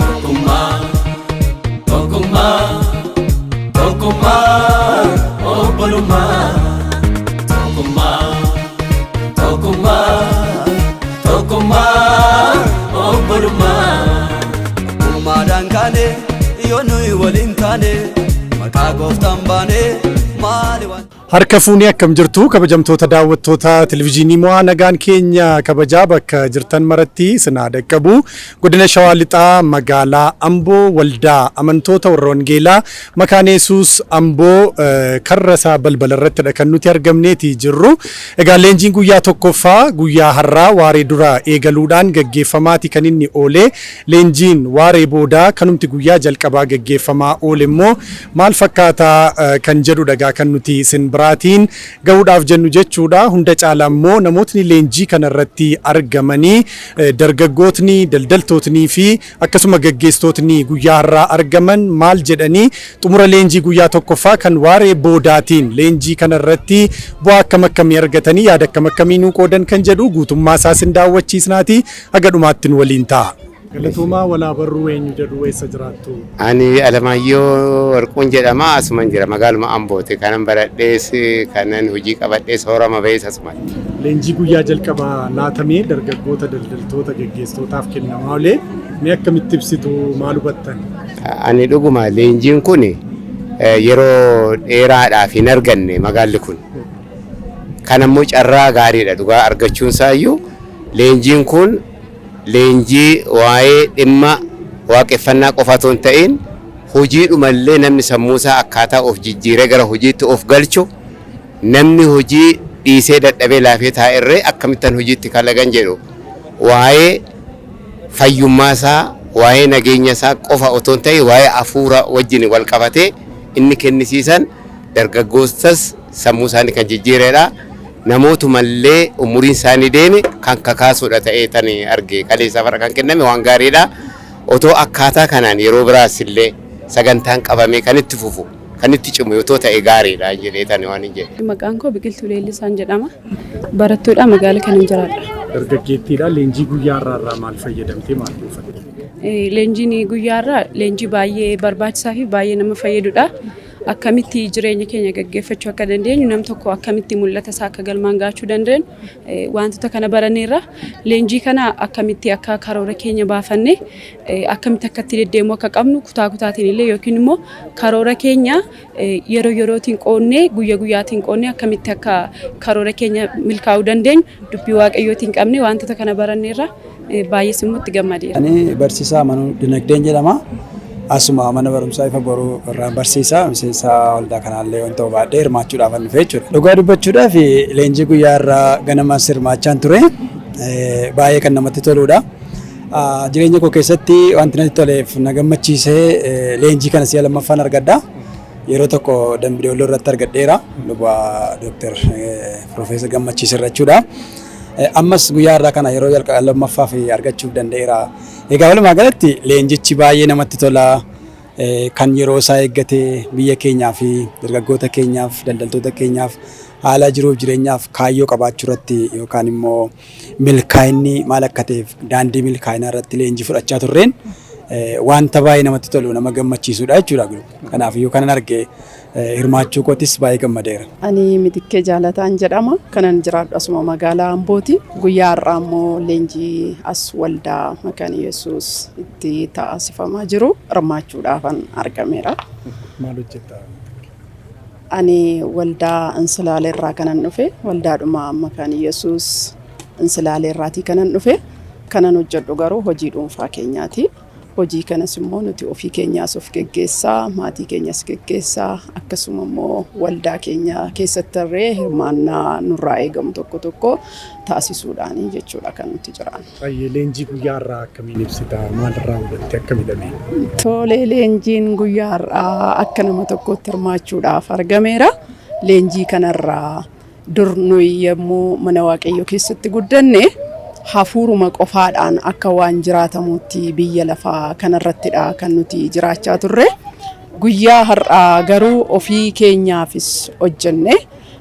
Tokkummaa, tokkummaa, tokkummaa, obbolummaa. Tokkummaa, tokkummaa, tokkummaa, obbolummaa. Tokkummaadhaan kaane, yoo nuyi waliin taane, maqaa Gooftaan baane maali waan. Harka fuunee, akkam jirtu kabajamtoota daawwattoota Televizyiinii Mo'aa? Nagaan keenya kabajaa bakka jirtan maratti sinaa dhaqqabu. Godina Shawaa Lixaa, magaalaa Amboo, waldaa amantoota warra Wangeelaa Makaana Yesuus Amboo karra isaa balbala irrattidha kan nuti argamneeti jirru. Egaa leenjiin guyyaa tokkoffaa guyyaa har'aa waaree dura eegaluudhaan gaggeeffamaati kan inni oole. Leenjiin waaree boodaa kanumti guyyaa jalqabaa gaggeeffamaa oole immoo maal fakkaataa kan jedhudha egaa kan nuti isin biraatiin gahuudhaaf jennu jechuudha. Hunda caalaa immoo namootni leenjii kanarratti argamanii, dargaggootni, daldaltootnii fi akkasuma gaggeessitootni guyyaa har'aa argaman maal jedhanii, xumura leenjii guyyaa tokkoffaa kan waaree boodaatiin leenjii kanarratti bu'aa akkam akkamii argatanii, yaada akkam akkamii nuu qoodan kan jedhu guutummaa isaa isin daawwachiisnaati, haga dhumaatti nu waliin ta'a. Galatoomaa, walaa barruu, eenyu jedhu, eessa jiraattu? Ani Alamaayyoo Warquun jedhama. Asuman jira, magaaluma Ambooti. Kanan baradhees, kanan hojii qabadhees, soorama ba'ees asumatti. Leenjii guyyaa jalqabaa laatamee dargaggoota, daldaltoota, gaggeessitootaaf kennamaa olee mee akkamitti ibsitu, maal hubattan? Ani dhuguma leenjiin kun yeroo dheeraadhaaf hin arganne magaalli kun. Kan ammoo carraa gaariidha dhugaa argachuun isaayyuu. Leenjiin kun leenjii waa'ee dhimma waaqeffannaa qofa otoo hin ta'in, hojiidhumallee namni sammuusaa akkaataa of jijjiiree gara hojiitti of galchu, namni hojii dhiisee dadhabee laafee taa'erree akkamittan hojiitti kalagan jedhu, waa'ee fayyummaasaa, waa'ee nageenya isaa qofa otoo hin ta'in, waa'ee hafuura wajjin wal qabatee inni kennisiisan dargaggootas sammuu isaanii kan jijjiiredha. Namootumallee umuriin isaanii deeme kan kakaasuudha ta'ee tan arge. Kaleessa fara kan kenname waan gaariidha. Otoo akkaataa kanaan yeroo biraas illee sagantaan qabamee kan itti fufu, kan itti cimu otoo ta'e gaariidha jedhee tan waan hin jedhe. Maqaan koo Biqiltuu Leellisaan jedhama. Barattuudha, magaala kanan jiraadha. Dargaggeettiidha. Leenjii guyyaa har'aa irraa maal fayyadamtee, maal buufatte? Leenjiin guyyaa har'aa leenjii baay'ee barbaachisaa fi baay'ee nama fayyadudha. Akkamitti jireenya keenya gaggeeffachuu akka dandeenyu, nam tokko akkamitti mul'ata isaa akka galmaan gaachuu dandeenyu wantoota kana baranneerra. Leenjii kana akkamitti akka karoora keenya baafannee, akkamitti akka itti deddeemuu akka qabnu, kutaa kutaatiin illee yookiin immoo karoora keenya yeroo yerootiin qoonnee, guyya guyyaatiin qoonnee, akkamitti akka karoora keenya milkaa'uu dandeenyu dubbii Waaqayyootiin qabne wantoota kana baranneerra. Baay'ees immoo itti gammadeera. Ani barsiisaa Manuu Dinagdeen jedhama. Asuma mana barumsaa Ifa Boruu irraan barsiisaa, miseensa waldaa kanaallee wanta baadhee hirmaachuudhaaf an dhufe jechuudha. Dhugaa dubbachuudhaaf, leenjii guyyaa irraa ganamas hirmaachaan ture. Baay'ee kan namatti toludha. Jireenya koo keessatti wanti natti toleef na gammachiisee, leenjii kana si'a lammaffaan argadha. Yeroo tokko Dambi Doolloo irratti argadheera. Luba Dooktar Profeesar Gammachiis irra jechuudha. Ammas guyyaa irraa kana yeroo jalqaba lammaffaaf argachuuf danda'eera. Egaa walumaa galatti leenjichi baay'ee namatti tola. Kan yeroo isaa eeggate, biyya keenyaa fi dargaggoota keenyaaf, daldaltoota keenyaaf, haala jiruuf jireenyaaf kaayyoo qabaachuu irratti yookaan immoo milkaa'inni maal akka ta'eef daandii milkaa'inaa irratti leenjii fudhachaa turreen wanta baay'ee namatti tolu, nama gammachiisudha jechuudha. Kanaaf iyyuu kanan arge hirmaachuu kootis baay'ee gammadeera. Ani Mitikkee Jaalataan jedhama. Kanan jiraadhu asuma magaalaa Ambooti. Guyyaa har'aa immoo leenjii as waldaa Makaana Yesuus itti taasifamaa jiru hirmaachuudhaafan argameera. Maal hojjetta? Ani waldaa Insilaalee irraa kanan dhufe, waldaadhuma Makaana Yesuus Insilaalee irraatii kanan dhufe. Kanan hojjedhu garuu hojii dhuunfaa keenyaati. Hojii kanas immoo nuti ofii keenyaas of geggeessaa, maatii keenyas geggeessaa, akkasuma immoo waldaa keenya keessatti illee hirmaannaa nurraa eegamu tokko tokko taasisuudhaani jechuudha kan nuti jiraannu. Baay'ee, leenjii guyyaa har'aa akkamiin ibsita? Maalirraa hubatte? Akka midhame? Tolee, leenjiin guyyaa har'aa akka nama tokkotti hirmaachuudhaaf argameera. Leenjii kanarraa dur nuyi yommuu mana Waaqayyoo keessatti guddanne hafuuruma qofaadhaan akka waan jiraatamuutti biyya lafaa kanarrattidha kan nuti jiraachaa turre. Guyyaa har'aa garuu ofii keenyaafis hojjenne,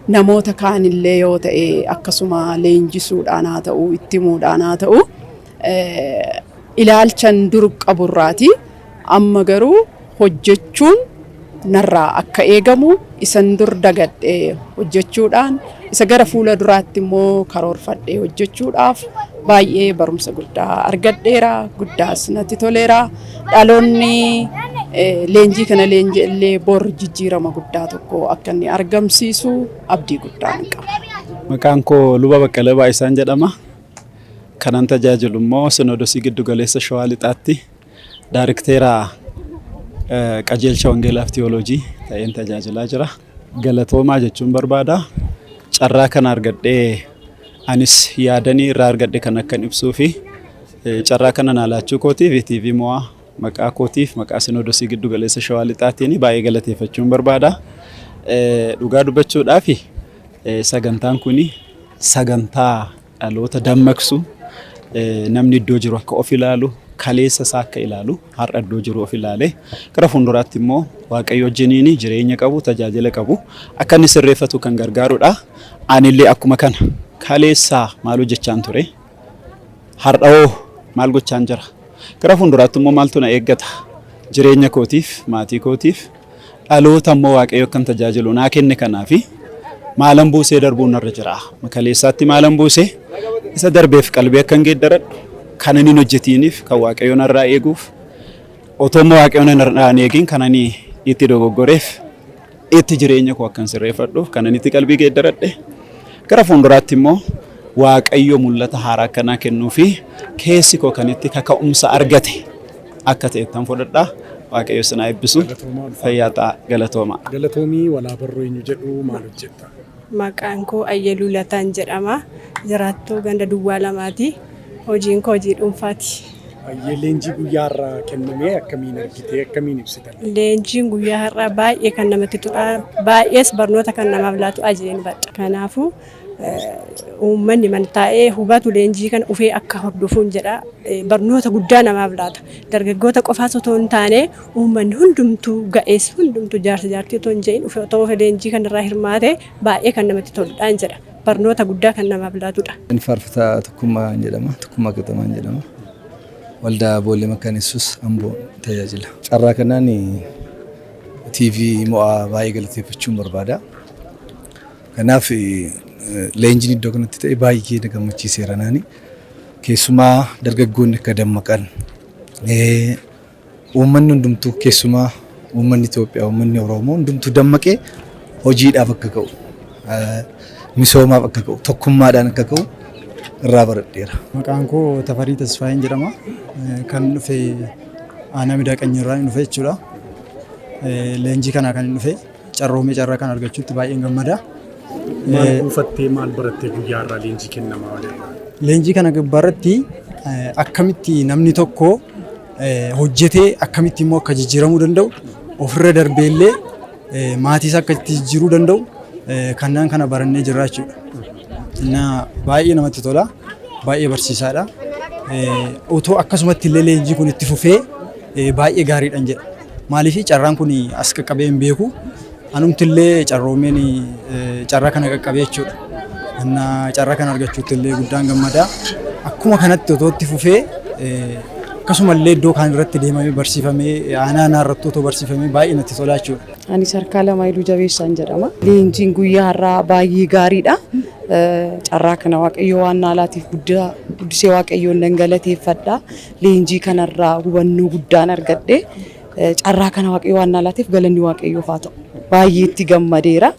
namoota kaanillee yoo ta'e akkasuma leenjisuudhaan haa ta'u, itti himuudhaan haa ta'u. Ilaalchan dur qaburraati amma garuu hojjechuun narraa akka eegamu isan dur dagadhee hojjechuudhaan isa gara fuula duraatti immoo karoorfadhee hojjechuudhaaf baay'ee barumsa guddaa argadheera, guddaas natti toleera. Dhaloonni leenjii kana leenji'ellee bor jijjiirama guddaa tokko akka inni argamsiisu abdii guddaan qaba. Maqaan koo Luba Baqqalee Baay'isaan jedhama. Kanan tajaajilu immoo Sinodosii Giddu Galeessa Shawaa Lixaatti Daarikteera qajeelcha Wangeelaaf Tiyooloojii ta'een tajaajilaa jira. Galatoomaa jechuun barbaada. Carraa kana argadhee anis yaadanii irraa argadhe kan akkan ibsuu fi carraa kana naa laachuu kootiif TV Mo'aa maqaa kootiif maqaa Sinodosii Giddu Galeessa Shawaa Lixaatiin baay'ee galateeffachuun barbaada. Dhugaa dubbachuudhaaf, sagantaan kun sagantaa dhaloota dammaqsu, namni iddoo jiru akka of ilaalu, kaleessa isaa akka ilaalu, har'a iddoo jiru of ilaale gara fuulduraatti immoo Waaqayyo wajjiniin jireenya qabu, tajaajila qabu akka inni sirreeffatu kan gargaarudha. Anillee akkuma kana kaleessaa maal hojjechaan ture? Har'a hoo maal gochaan jira? Gara fuulduraatti immoo maaltu na eeggata? Jireenya kootiif, maatii kootiif, dhaloota immoo Waaqayyo akkan tajaajilu naa kenne kanaafi maalan buusee darbuun narra jira? Kaleessaatti maalan buusee isa darbeef qalbii akkan geeddaradhu, kan inni hin hojjetiiniif kan Waaqayyo narraa eeguuf, otoo immoo Waaqayyo narraa hin eegin kan ani itti dogoggoreef itti jireenya koo akkan sirreeffadhuuf kan ani itti qalbii geeddaradhe, gara fuulduraatti immoo Waaqayyo mul'ata haaraa akkanaa kennuu fi keessi koo kan itti kaka'umsa argate akka ta'ettan fudhadha. Waaqayyo isin haa eebbisu. Fayyaa ta'a. Galatooma. Galatoomii. Walaa barruu eenyu jedhu, maal hojjetta? Maqaan koo Ayyaluu Lataan jedhama. Jiraattuu ganda duwwaa 2ti. Hojiin koo hojii dhuunfaati. Baay'ee leenjii guyyaa har'aa kenname akkamiin argite, akkamiin ibsitan? Leenjiin guyyaa har'aa baay'ee kan namatti toludha. Baay'ees barnoota kan namaaf laatu ajeen hubadha. Kanaafuu uummanni mana taa'ee hubatu leenjii kana ufee akka hordofuun jedha. Barnoota guddaa namaaf laata. Dargaggoota qofaas otoo hin taane, uummanni hundumtuu, ga'ees hundumtuu, jaarsa jaartii otoo hin jedhin ufee otoo leenjii kanarraa hirmaate baay'ee kan namatti toludhaan jedha. Barnoota guddaa kan namaaf laatudha. Inni Faarfataa Tokkummaa jedhama. Tokkummaa Qixxamaan jedhama. Waldaa Boolee Makkaan Yesuus Amboo tajaajila. Carraa kanaan TV Mo'aa baay'ee galateeffachuun barbaada. Kanaaf leenjiin iddoo kanatti ta'e baay'ee na gammachiiseera naani. Keessumaa dargaggoonni akka dammaqan, uummanni hundumtuu, keessumaa uummanni Itoophiyaa, uummanni Oromoo hundumtuu dammaqee hojiidhaaf akka ka'u, misoomaaf akka ka'u, tokkummaadhaan akka ka'u irraa baradheera. Maqaan koo Tafarii Tasfaayeen jedhama. Kan dhufe aanaa Midaaqanyirraa hin dhufe jechuudha. Leenjii kana kan hin dhufe carroomee carraa kan argachuutti baay'een gammada. Maal buufattee, maal barattee guyyaa har'aa leenjii kennamaa walirraa? Leenjii kana gubbaarratti akkamitti namni tokko hojjetee akkamitti immoo akka jijjiiramuu danda'u, ofirra darbee illee maatiis akka itti jijjiiruu danda'u kanneen kana barannee jirra jechuudha. Innaa baay'ee namatti tola. Baay'ee barsiisaadha. Otoo akkasumatti illee leenjii kun itti fufee baay'ee gaariidhan jedha. Maaliif carraan kun as qaqqabee hin beeku. Anumti illee carroomeen carraa kana qaqqabee jechuudha. Innaa carraa kana argachuutti illee guddaan gammada. Akkuma kanatti otoo itti fufee, akkasumallee iddoo kaan irratti deemamee barsiifamee, aanaa aanaa irratti otoo barsiifamee baay'ee natti tola jechuudha. Ani Sarkaa Lamaayiluu Jabeessaan jedhama. Leenjiin guyyaa har'aa baay'ee gaariidha. Carraa kana Waaqayyo waan naa laatiif guddaa guddisee Waaqayyoon nan galateeffadha. Leenjii kanarraa hubannoo guddaan argadhe. Carraa kana Waaqayyo waan naa laateef galanni Waaqayyoof haa ta'u. Baay'ee itti gammadeera.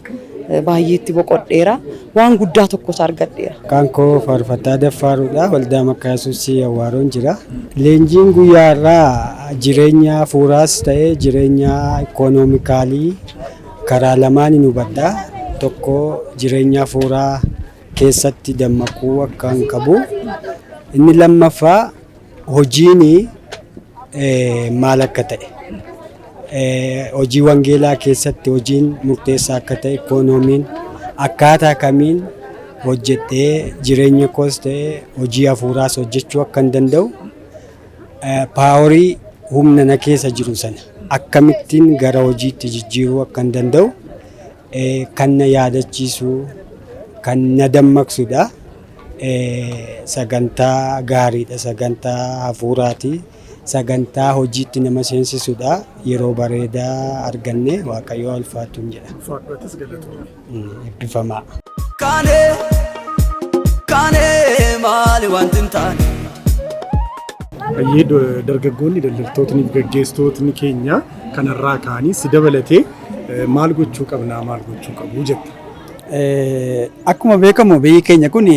Baay'ee itti boqodheera. Waan guddaa tokkos argadheera. Maqaan koo Faarfataa Daffaaruudha. Waldaa Makkaa Yesuusii Awwaaroon jira. Leenjiin guyyaa har'aa jireenya hafuuraas ta'e jireenya economicalii karaa lamaan hin hubadha. Tokko, jireenya hafuuraa keessatti dammaquu akka hin qabu. Inni lammaffaa, hojiin maal akka ta'e, hojii wangeelaa keessatti hojiin murteessaa akka ta'e, ikoonomiin akkaataa kamiin hojjedhee jireenya koos ta'e hojii hafuuraas hojjechuu akka hin danda'u, powerii humna na keessa jiru sana akkamittiin gara hojiitti jijjiiruu akka hin danda'u kan na yaadachiisu, kan na dammaqsudha. Sagantaa gaariidha. Sagantaa hafuuraati. Sagantaa hojiitti nama seensisudha. Yeroo bareedaa arganne, Waaqayyo ulfaatuun jedha. Ulfaadhu, galatoomi. Eebbifamaa. Kaanee kaanee, maali wanti hin taane? Baay'ee dargaggoonni, daldaltootni fi gaggeessitootni keenya kanarraa ka'anii si dabalatee maal gochuu qabnaa, maal gochuu qabu jetta? Akkuma beekamu, biyyi keenya kun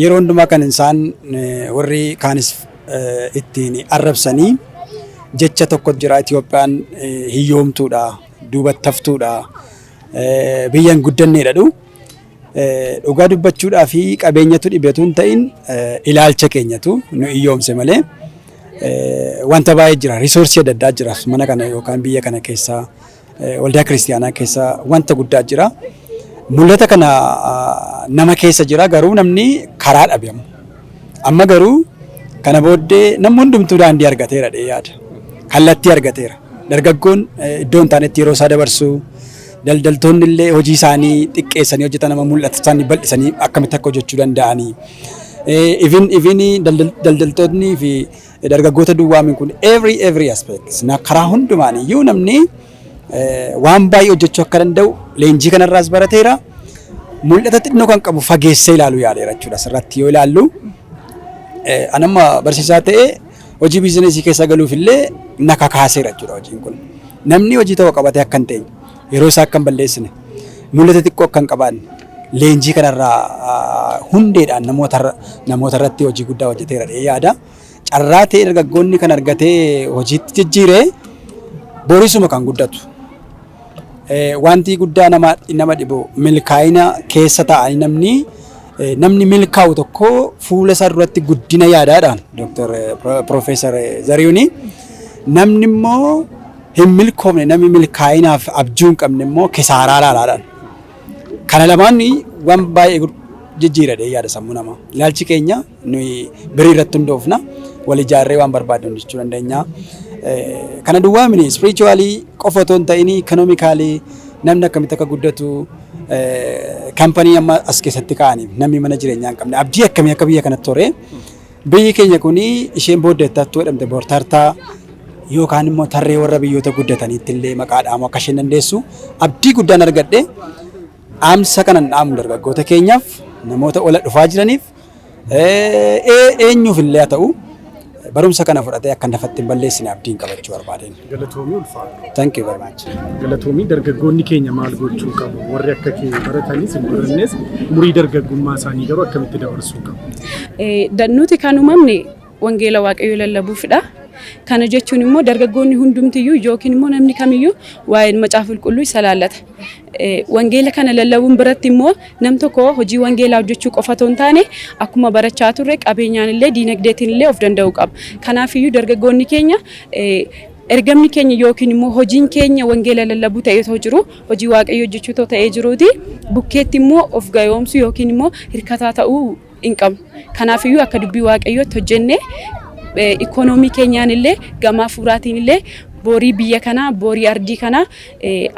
yeroo hundumaa kan isaan warri kaanis ittiin arrabsanii jecha tokko jira: Itoophiyaan hiyyoomtuudha, duubatti haftuudha, biyya hin guddanneedha dhu. Dhugaa dubbachuudhaa fi qabeenyatu dhibetu hin ta'in, ilaalcha keenyatu nu hiyyoomse malee wanta baay'ee jira. Resource adda addaa jira mana kana yookaan biyya kana keessa, waldaa kiristiyaanaa keessa wanta guddaa jira. Mul'ata kana nama keessa jira, garuu namni karaa dhabe amma. Amma garuu kana booddee namni hundumtuu daandii argateera dhee yaada. Kallattii argateera. Dargaggoon iddoo hin taanetti yeroo isaa dabarsu, daldaltoonni illee hojii isaanii xiqqeessanii hojjetan, nama mul'ata isaanii bal'isanii akkamitti akka hojjechuu danda'anii. Even daldaltoonni fi dargaggoota duwwaamin kun every aspect, karaa hundumaan iyyuu namni waan baay'ee hojjechuu akka danda'u leenjii kanarraas barateera. Mul'ata xinnoo kan qabu fageessee ilaaluu yaaleera jechuudha. Asirratti yoo ilaallu, anamma barsiisaa ta'ee hojii business keessa galuuf illee na kakaaseera jechuudha hojiin kun. Namni hojii tokko qabatee akka hin teenye, yeroo isaa akka hin balleessine, mul'ata xiqqoo akka hin qabaanne leenjii kanarraa hundeedhaan namoota irratti hojii guddaa hojjeteera dhee yaada. Carraa ta'ee dargaggoonni kan argatee hojiitti jijjiiree borisuma kan guddatu. Wanti guddaa nama dhibu milkaa'ina keessa taa'anii namni milkaa'u tokko fuula isaa duratti guddina yaadaadhaan Dooktar Piroofeesar Zarihuuni, namni immoo hin milkoofne, namni milkaa'inaaf abjuu hin qabne immoo kisaaraa laalaadhaan. Kana lamaan waan baay'ee jijjiiradhe yaada sammuu namaa. Ilaalchi keenya nuyi birii irratti hundoofna, wal ijaarree waan barbaadnu jechuu dandeenya. Kana duwwaa mini, spiritually qofa otoo hin ta'in economically namni akkamitti akka guddatu, company amma as keessatti ka'aniif namni mana jireenyaa hin qabne abdii akkamii akka biyya kanatti hore, biyyi keenya kuni isheen booddeettattuu jedhamte boortartaa yookaan immoo tarree warra biyyoota guddataniitti illee maqaa dhaamu akka isheen dandeessu abdii guddaan argadhe. Dhaamsa kanan dhaamu dargaggoota keenyaaf, namoota ola dhufaa jiraniif, eenyuuf illee haa ta'u, barumsa kana fudhatee akka lafatti hin balleessine abdiin qabachuu barbaadeen. Galatoomii, ulfaadha. Thank you very much. Galatoomii. Dargaggoonni keenya maal gochuu qabu? Warri akka kee baratanis hin barannes umurii dargaggummaa isaanii garuu akkamitti dabarsuu qabu? Nuti kan uumamne wangeela Waaqayyoo lallabuufidha. Kana jechuun immoo dargaggoonni hundumtiyyuu yookiin immoo namni kamiyyuu waa'een macaafa qulqulluu isa laallata. Wangeela kana lallabuun biratti immoo nam tokko hojii wangeelaa hojjechuu qofa otoo hin taane, akkuma barachaa turre qabeenyaan illee diinagdeetiin illee of danda'uu qaba. Kanaafiyyuu dargaggoonni keenya, ergamni keenya yookiin immoo hojiin keenya wangeela lallabuu ta'ee otoo jiru, hojii Waaqayyoo hojjechuu otoo ta'ee jiruuti, bukkeetti immoo of gayoomsuu yookiin immoo hirkataa ta'uu hin qabnu. Kanaafiyyuu akka dubbii Waaqayyootti hojjennee ikoonoomii keenyaan illee, gama hafuuraatiin illee, borii biyya kanaa, borii ardii kanaa,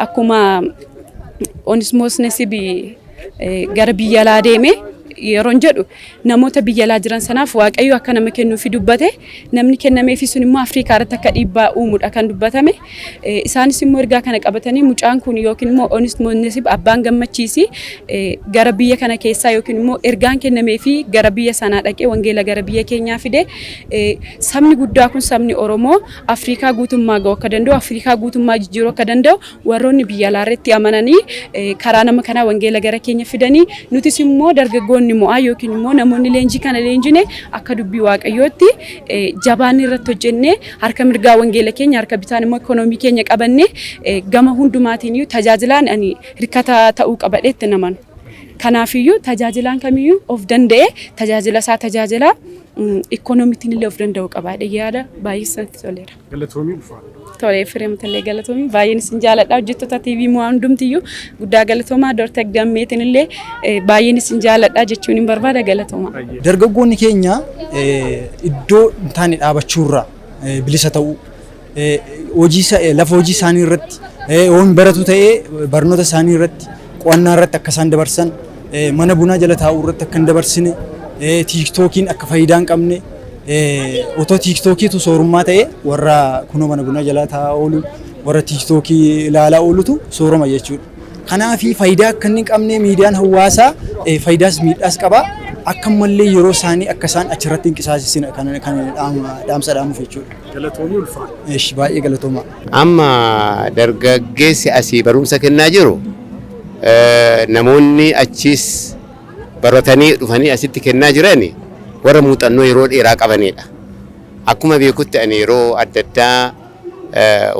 akkuma Onismoos Nasibi gara biyya alaa deeme yeroon jedhu, namoota biyya alaa jiran sanaaf Waaqayyo akka nama kennuufi dubbate, namni kennameefi sun immoo Afrikaa irratti akka dhiibbaa uumudha kan dubbatame. Isaanis immoo ergaa kana qabatanii mucaan kun yookiin immoo Onismoos Nasib abbaan gammachiisi gara biyya kana keessaa yookiin immoo ergaan kennameefi gara biyya sanaa dhaqee wangeela gara biyya keenyaa fide, sabni guddaa kun, sabni Oromoo, Afrikaa guutummaa ga'uu akka danda'u, Afrikaa guutummaa jijjiiruu akka danda'u warroonni biyya alaa irratti amananii karaa nama kanaa wangeela gara keenya fidanii, nutis immoo dargaggoonni mo'aa yookiin immoo namoonni leenjii kana leenjine akka dubbii Waaqayyootti jabaanni irratti hojjennee, harka mirgaa wangeela keenya, harka bitaan immoo ikoonoomii keenya qabannee, gama hundumaatiin iyyuu tajaajilaan ani hirkata ta'uu qabadheetti namanu. Kanaafiyyuu tajaajilaan kamiyyuu of danda'ee tajaajila isaa tajaajilaa ikoonomiitiin illee of danda'uu qaba yaada baay'ee sanatti toleera. Galatoomii, ulfaadha. Tolee, Fireemtallee galatoomii, baay'een isin jaaladha. Hojjettoota TV mo'aa hundumtiyyuu guddaa galatoomaa. Doortek Gammeetiin illee baay'een isin jaaladha jechuun hin barbaada, galatoomaa. Dargaggoonni keenya iddoo hin taane dhaabachuurraa bilisa ta'uu, hojii lafa hojii isaanii irratti yoo hin baratu ta'ee barnoota isaanii irratti, qo'annaa irratti akka isaan dabarsan, mana bunaa jala taa'uu irratti akka hin dabarsine. Tiiktookiin akka faayidaa hin qabne, otoo tiiktookiitu soorummaa ta'e warra kunoo mana bunaa jalaa taa'aa oolu, warra tiiktookii ilaalaa oolutu sooroma jechuudha. Kanaafi faayidaa akka inni hin qabne miidiyaan hawaasaa faayidaas miidhaas qaba. Akka ammallee yeroo isaanii akka isaan achirratti hin qisaasessine kan kan dhaamsa dhaamuuf jechuudha. Galatoomii, ulfaadha. Eshi, baay'ee galatooma. Amma dargaggeessi asii barumsa kennaa jiru, namoonni achiis baratanii dhufanii asitti kennaa jiran warra muuxannoo yeroo dheeraa qabanidha. Akkuma beekutti ani yeroo adda addaa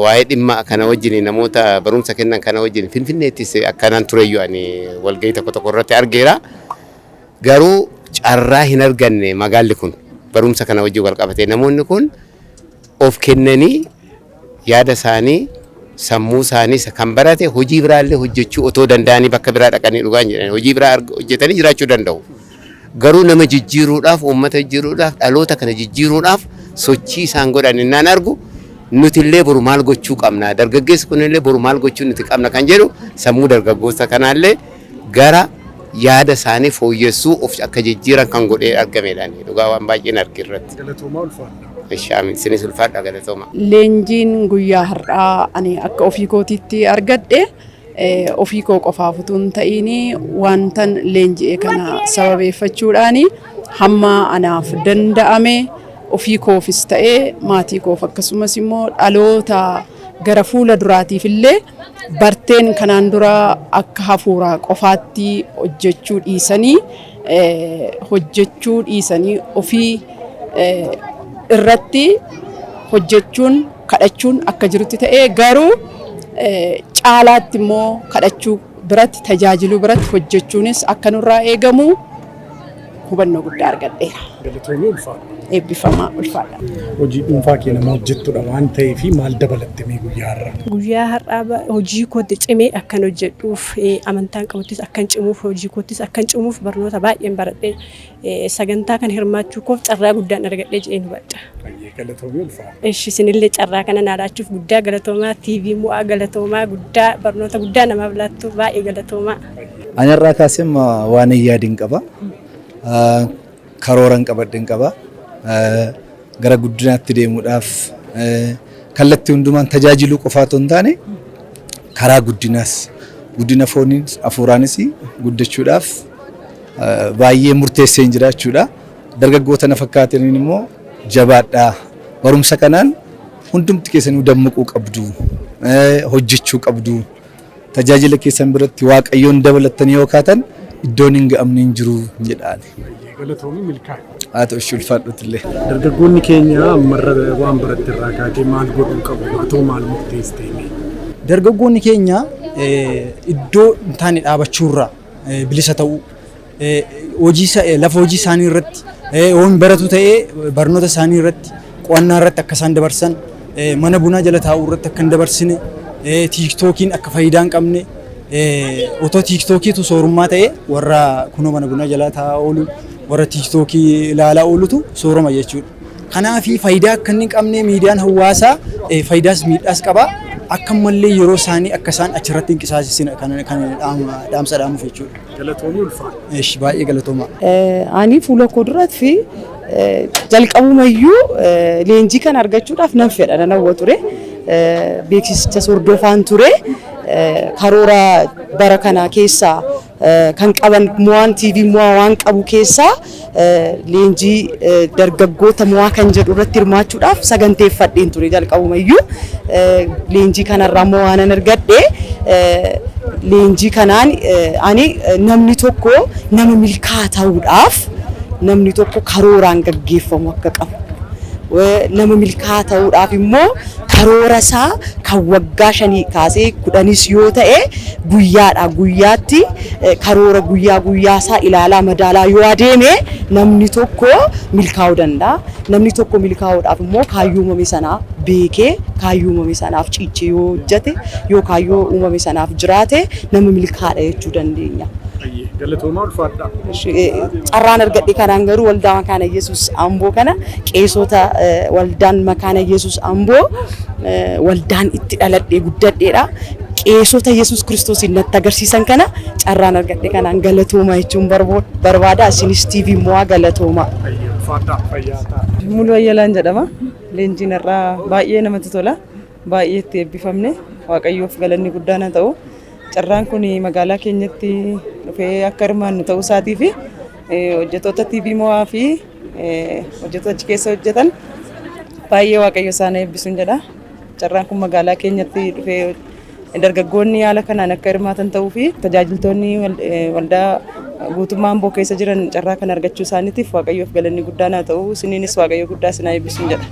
waa'ee dhimma kana wajjin namoota barumsa kennan kana wajjin Finfinneettis akkanaan tureyyuu ani walgahii tokko tokko irratti argeera. Garuu carraa hin arganne magaalli kun barumsa kana wajjin wal qabatee namoonni kun of kennanii yaada isaanii, sammuu isaanii kan barate hojii biraallee hojjechuu otoo danda'anii bakka biraa dhaqanii, dhugaan jedhanii, hojii biraa hojjetanii jiraachuu danda'u. Garuu nama jijjiiruudhaaf, uummata jijjiiruudhaaf, dhaloota kana jijjiiruudhaaf sochii isaan godhan innaan argu, nuti illee boru maal gochuu qabna, dargaggeessi kun illee boru maal gochuu nuti qabna kan jedhu sammuu dargaggoota kanaallee gara yaada isaanii fooyyessuu, of akka jijjiiran kan godhee argamedha. Dhugaa waan baay'een arge irratti. Galatoomaa, ulfaadha. Ishaamin isinis ulfaadha, galatooma. Leenjiin guyyaa har'aa ani akka ofii kootiitti argadhe, ofii koo qofaaf utuu hin ta'iin, wantan leenji'e kana sababeeffachuudhaan hamma anaaf danda'ame ofii koofis ta'ee maatii koof, akkasumas immoo dhaloota gara fuula duraatiif illee barteen kanaan dura akka hafuuraa qofaatti hojjechuu dhiisanii ofii irratti hojjechuun, kadhachuun akka jirutti ta'ee, garuu caalaatti immoo kadhachuu biratti, tajaajiluu biratti hojjechuunis akka nurraa eegamu hubannoo guddaa argadheera. Galatoomii, ulfaadha. Eebbifamaa, ulfaadha. Hojii dhuunfaa kee nama hojjettudha waan ta'eef, maal dabalatte mee guyyaa har'aa? Guyyaa har'aa hojii kootti cimee akkan hojjedhuuf, amantaan qabuttis akkan cimuuf, hojii koottis akkan cimuuf barnoota baay'een baradhee, sagantaa kan hirmaachuu koof carraa guddaan argadhee jedheen hubadha. Galatoomii, ulfaadha. Eshi, isinillee carraa kana naa laachuuf guddaa galatoomaa. TV Mo'aa galatoomaa, guddaa barnoota guddaa namaaf laattu, baay'ee galatoomaa. Ani irraa kaasee waan hin yaadin qaba. Karooran qabadhe qaba. Gara guddinaatti deemuudhaaf kallattii hundumaan tajaajiluu qofaa otoo hin taane, karaa guddinaas, guddina fooniis hafuuraanis guddachuudhaaf baay'ee murteessee hin jira jechuudha. Dargaggoota na fakkaataniin immoo jabaadhaa. Barumsa kanaan hundumti keessanuu dammaquu qabdu. Hojjechuu qabdu. Tajaajila keessan biratti Waaqayyoon dabalattanii yoo kaatan iddoon hin ga'amne hin jiru jedhaan. Galatoomii, milkaa'e. Haa ta'u, ishee ulfaadhuutti illee. Dargaggoonni keenya ammarra waan baratte irraa kaatee maal godhuu qabu? Atoo maal murteessitee? Dargaggoonni keenya iddoo hin taane dhaabachuurraa bilisa ta'uu, hojii lafa hojii isaanii irratti, yoo hin baratu ta'ee barnoota isaanii irratti, qo'annaa irratti akka isaan dabarsan, mana bunaa jala taa'uu irratti akka hin dabarsine, tiiktookiin akka faayidaa hin qabne, otoo tiiktookiitu soorummaa ta'e warra kunoo mana bunaa jala taa'aa oolu, warra tiiktookii ilaalaa oolutu sooroma jechuudha. Kanaafi faayidaa akka inni hin qabne miidiyaan hawaasaa faayidaas miidhaas qaba. Akka ammallee yeroo isaanii akka isaan achirratti hin qisaasessine kan kan dhaamsa dhaamuuf jechuudha. Galatoomii, ulfaadha. Eshi, baay'ee galatooma. Ani fuula koo duratti jalqabumayyuu leenjii kana argachuudhaaf nan fedha, nan hawwa ture. Beeksisichas hordofaan ture. Karoora bara kana keessaa kan qaban, Mo'aan TV Mo'aa waan qabu keessaa leenjii dargaggoota Mo'aa kan jedhu irratti hirmaachuudhaaf saganteeffadheen ture jalqabumayyuu. Leenjii kanarraa immoo waan an argadhe, leenjii kanaan ani namni tokko nama milkaa'aa ta'uudhaaf namni tokko karooraan gaggeeffamu akka qabu. Nama milkaa'aa ta'uudhaaf immoo karoora isaa kan waggaa 5 kaasee 10s yoo ta'e, guyyaadhaa guyyaatti karoora guyyaa guyyaa isaa ilaalaa, madaalaa yoo adeeme namni tokko milkaa'uu danda'a. Namni tokko milkaa'uudhaaf immoo kaayyoo uumame sanaa beekee, kaayyoo uumame sanaaf ciichee yoo hojjete, yoo kaayyoo uumame sanaaf jiraate, nama milkaa'aadha jechuu dandeenya. Galatoomaa, ulfaadhaa. Carraan argadhe kanaan garuu waldaa Makaana Yesuus Amboo kana, qeesota waldaan Makaana Yesuus Amboo waldaan itti dhaladhee guddadheedha. Qeesota Yesuus Kiristoosiin natti agarsiisan kana carraan argadhe kanaan galatooma jechuun barbaada. Isinis TV Mo'aa galatooma. Muluu Ayyalaan jedhama. Leenjiin irraa baay'ee namatti tola. Baay'ee itti eebbifamne. Waaqayyoof galanni guddaan haa ta'u. Carraan kun magaalaa keenyatti dhufee akka hirmaannu ta'uu isaatii fi hojjettoota TV Mo'aa fi hojjettoota achi keessa hojjetan baay'ee Waaqayyo isaan eebbisuun jedha. Carraan kun magaalaa keenyatti dhufee dargaggoonni haala kanaan akka hirmaatan ta'uu fi tajaajiltoonni waldaa guutummaa Amboo keessa jiran carraa kana argachuu isaaniitiif Waaqayyoof galanni guddaan haa ta'u. Isiniinis Waaqayyo guddaa isin haa eebbisuun jedha.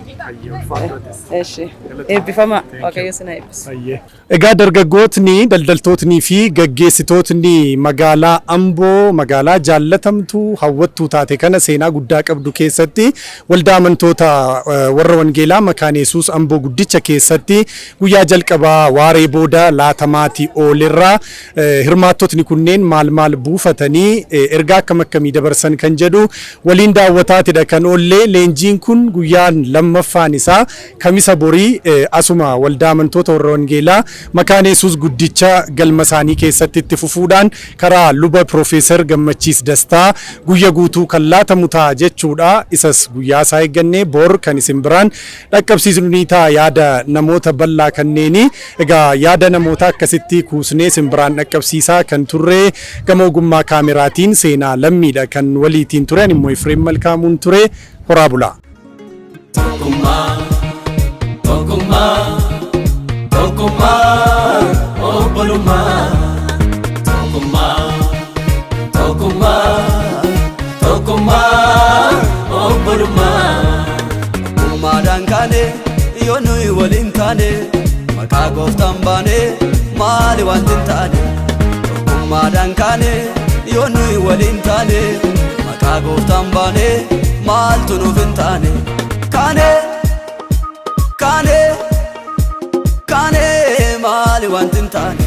Eebbifama, Waaqayyo isin haa eebbisu. Egaa dargaggootni, daldaltootnii fi gaggeessitootni magaalaa Amboo, magaalaa jaallatamtuu hawwattuu taate kana seenaa guddaa qabdu keessatti waldaa amantoota warra wangeelaa Makaana Yesuus Amboo guddicha keessatti guyyaa jalqabaa waaree booda laatamaatii oolerraa hirmaattotni kunneen maal maal buufatanii, ergaa akkam akkamii dabarsan kan jedhu waliin daawwataatidha kan oollee. Leenjiin kun guyyaan lammaffaan isaa Kamisa borii asuma waldaa amantoota warra wangeelaa Makaana Yesuus guddicha galma isaanii keessatti itti fufuudhaan karaa luba Piroofeesar Gammachiis Dastaa guyya guutuu kan laatamu ta'a jechuudha. Isas guyyaa isaa eeggannee bor kan isin biraan dhaqqabsiisnu ni ta'a yaada namoota bal'aa kanneenii. Egaa yaada namoota akkasitti kuusnee isin biraan dhaqqabsiisaa kan turre gama ogummaa kaameraatiin Seenaa Lammiidha kan waliitiin ture. Ani immoo Efreem Malkaamuun ture. Horaa bulaa. Tokkummaa, tokkummaa, tokkummaa, obbolummaa. Tokkummaa, tokkummaa, tokkummaa, obbolummaa. Tokkummaadhaan kaane, yoo nuyi waliin taane, maqaa gooftaan baane, maali wanti hin taane? Tokkummaadhaan kaane, yoo nuyi waliin taane, maqaa gooftaan baane, maaltu nuuf hin taane? Kaane, kaane, kaane, maali wanti hin taane?